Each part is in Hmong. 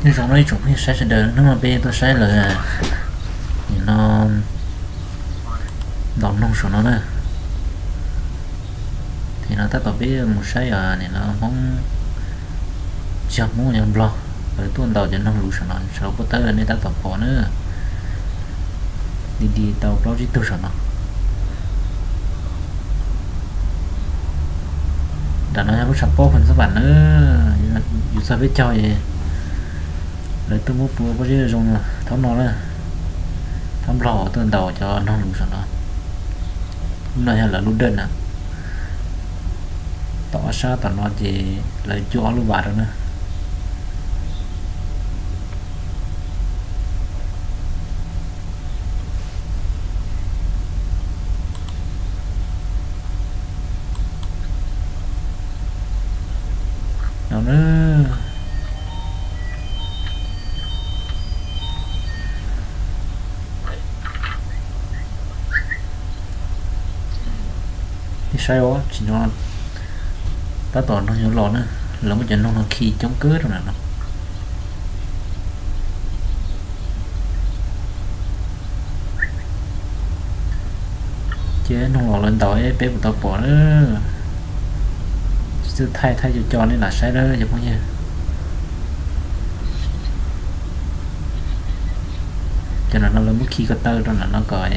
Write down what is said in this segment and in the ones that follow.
Nyob zoo no ib tsoom phooj ywg saib sawv daws, hnub no peb tuaj saib lawv nim no ntaus noog saum no na. Nim no tab tom peb mus saib os, nim no Hmoob, tsis yog Hmoob, yog Nplog, lawv tuaj ntaus cov noog luv saum no, sawv daws pub tawb nej tab tom pom na. Di di tau plaub tsib tug saum no. Nram no yog lub tshav pob Phoos Xab Vam na, yus txog peb caug es lawv tuaj muab pua pob zeb zoo no, thaum no na, thaum Nplog tuaj ntaus cov noog luv saum no. Lub no yog lawv lub dawj na. Tom ob sab tom no ces lawv cuab ob lub vas rau na. No na. Nej saib os, tsis no tab tom noog yuav los na, lawv muab cov noog no khi coob kawg rau nram no. Ces noog los lawv ntaus peb puas tau pom na. Tsis txawj thaij, thaij co co nej lam saib na cov phooj ywg. Cov nram no lawv muab khi ko taw rau nram no kom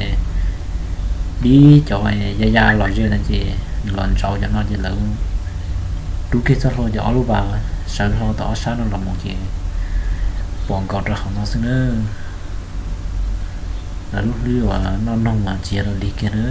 dib cov ya ya los ze no ces nws los ntsauv cov no ces lawv rub kiag txoj hlua cov ob lub vas sawv hlo tom ob sab no los mus ces pom nkaus rau hauv no xwb na. Lawv lub hlwb uas noj noog mas tsis yog lig kiag na.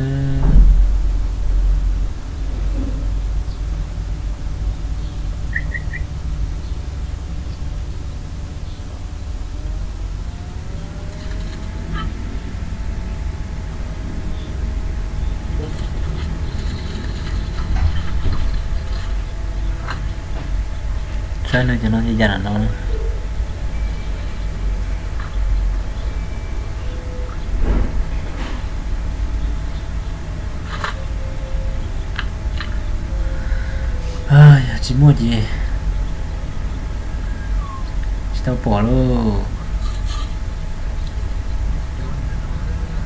Saib no cov no ya ya no. Yog tsis muaj ces tsis tau pom lauj.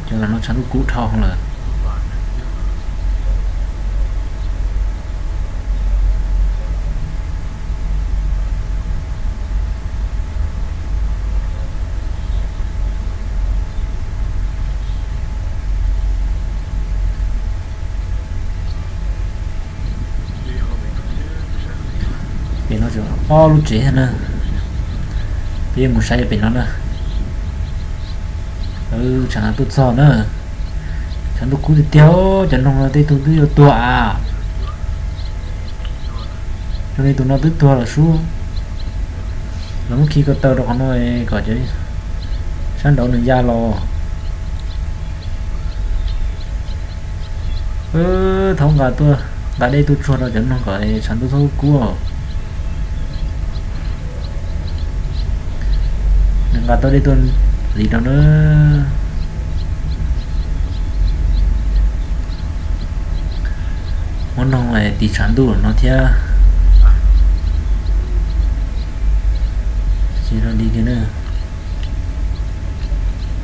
Cov no tshav ntuj kub dhau lawm. Pem no ob lub tsev na, peb mus saib pem no na. Tshav ntuj txog na, tshav ntuj kub tiag tiag, cov noog no tej tug twb yuav tuag a. Cov no tus no twb tuag lawm sub. Lawv muab khi ko taw rau qhov no kom cov sab nraud nws ya los. Thaum nqa tuaj, nqa dej tuaj tsuag rau cov noog kom tshav ntuj txhob kub. Nws nqa tau dej tuaj hliv rau na. Muab noog tis tshav ntuj no thiab. Tsis li kiag na.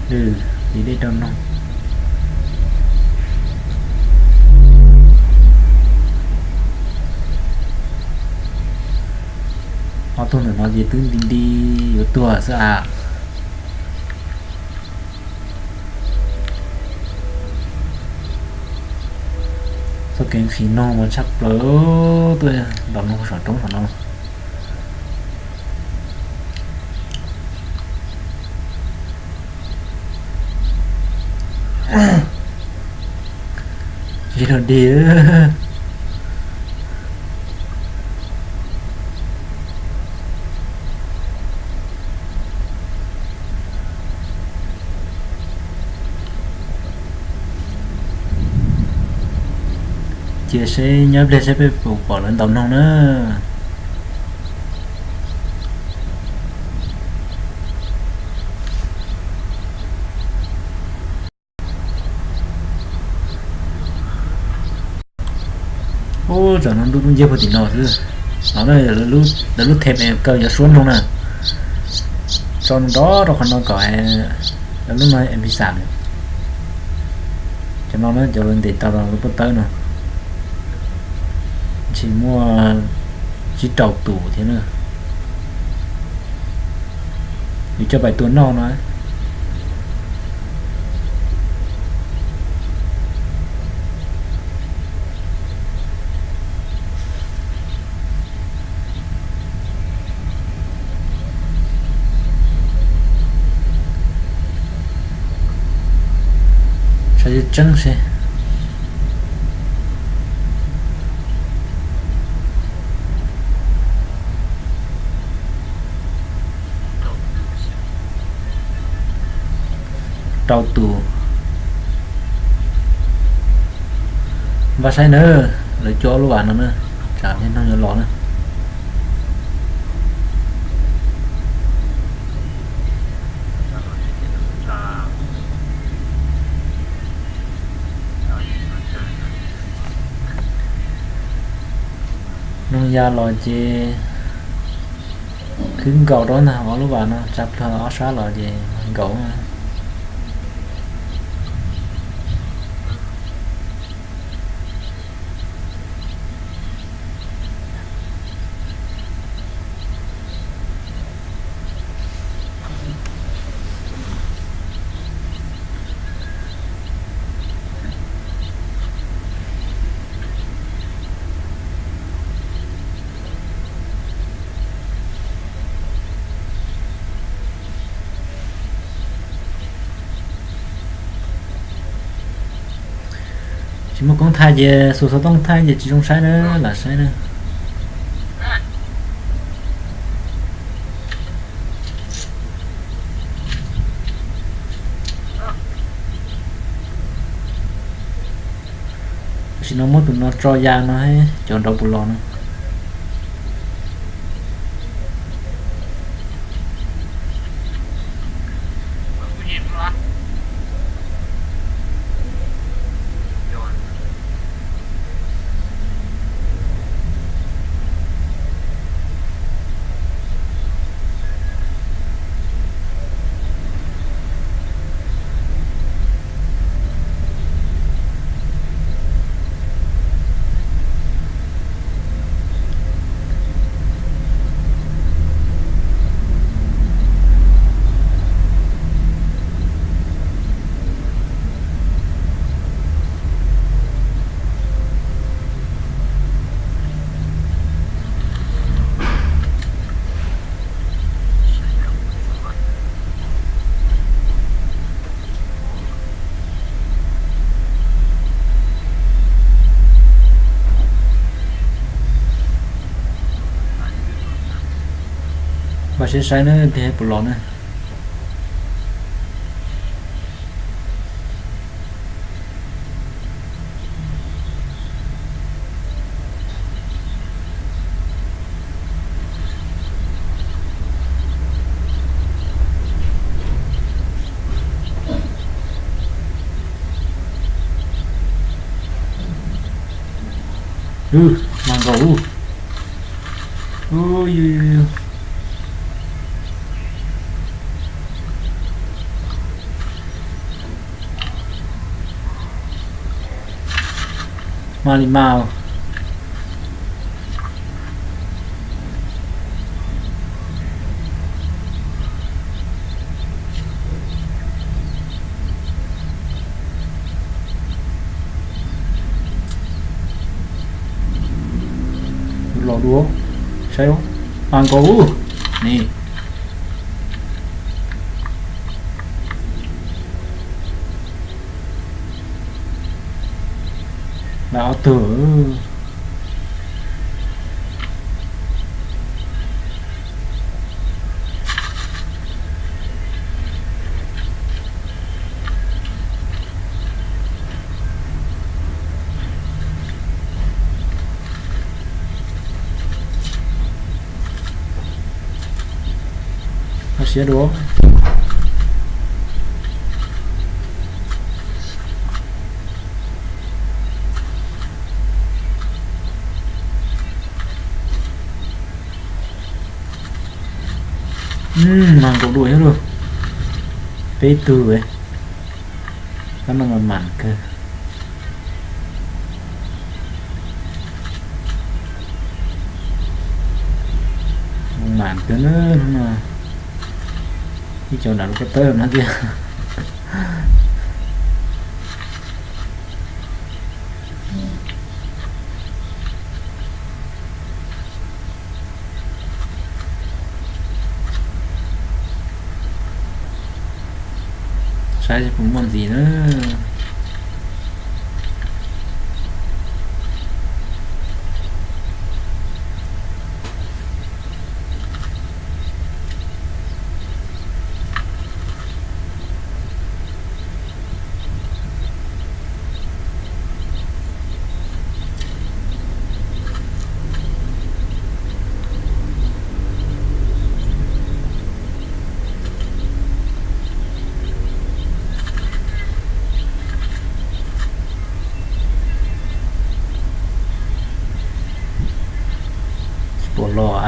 Hliv dej rau noog. Ob tug ntawm no ces twb nti nti yuav tuag xwb a. Txoj kev nqhis noog mas tshaj plaws, tuaj ntaus noog saum roob saum no. Tsis rog dig. Cia seb nyob pliag seb peb puas pom lawv ntaus noog na. Ub, tsam no ntuj tub nciab puag tim no xwb. No lawv lub them kaw cov suab noog na. Tso nrov rau qhov no kom lub no em pi xam. Cov no na, cov lawv ntes tau rau lub pob tawb no, ntshe muaj tsib rau tus thiab na. Yus coj pais tua noj no. Saib tseeb tseeb seb. Rau tus. Npaj saib na, lawv cua lub vas no na, tsam niaj hnub yuav los na. Noog ya los ces khwb nkaus rau ntag, ob lub vas no tsa plhuag ob sab los ces nkaus. Tsis muaj koob thaij ces xus xov tooj thaij ces tsis zoo saib na, lam saib na. Tam sim no muab tus no tso ya no, cov nraud puas los no. Npaj siab saib na, peb puas los na. Ub, mas nkaus ub. Ub, yus, yus, yus. Mas li mas. Los dua, saib, mas nkaus ub ni. Lawv ob tug. Hos siab dua. Mas nkaus dua thiab lauj. Peb tug, tab no mas mam kawg. Mam kawg na, hnub no ib co nram lub pob tawb no thiab. Saib puas muaj ntxiv na. Tsis pom los a.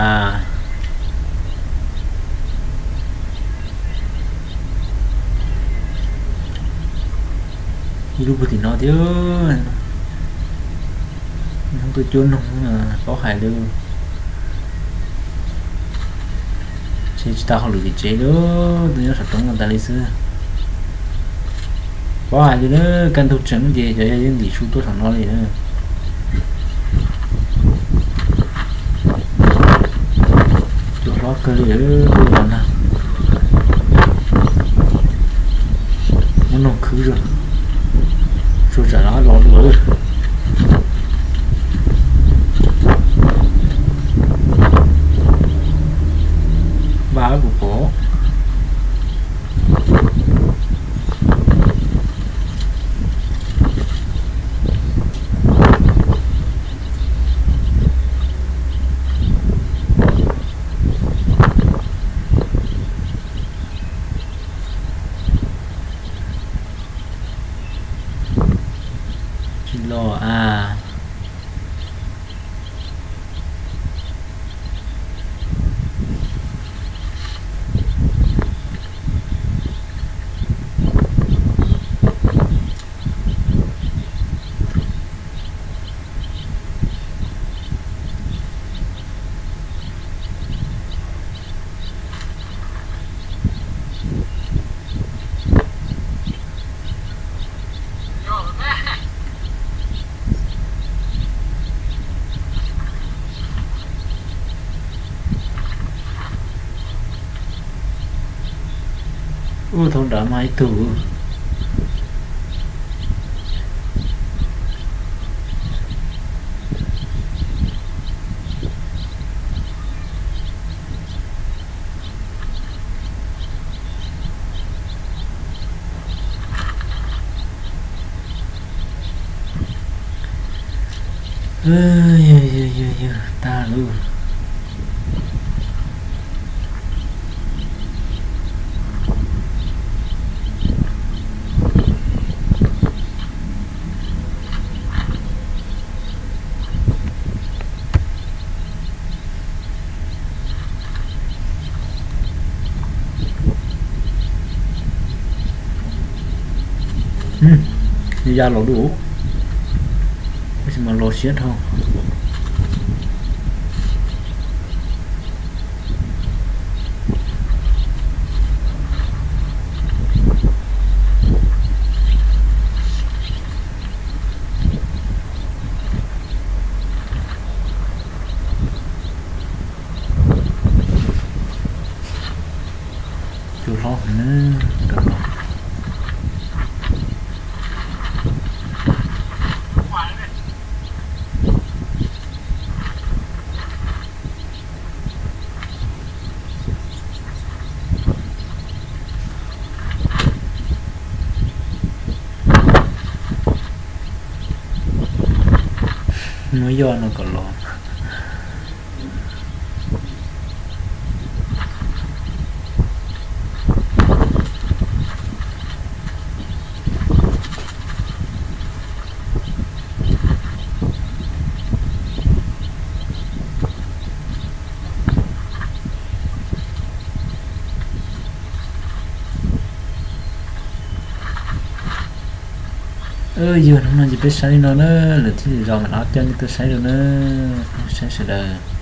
Ib lub puag tim no thiab. Hnub tuaj cuab noog paub hais li. Tsev tsis tau hauj lwm tim tsev li, tuaj nyob saum roob no tas li xwb. Paub hais li na, kaj ntug tseem ces cov yawg yeej ntim su tuaj saum no li na. Cua hlob kawg li los na. Muab noog khwb zog, tsuas tsam los los dua. Npaj puas pom. Tsis los a. Ub, thaum nrad mas ib tug. Yog, yog, yog, yog, tag lauj. Ya los dua, tab sis mas los siab dhau. Cua hlob heev na, rau no. Muab yoj no kom los. Yog hnub no ces peb saib li no na, lwm txhua zaus mam rov coj nej tuaj saib dua na. Saib sawv daws.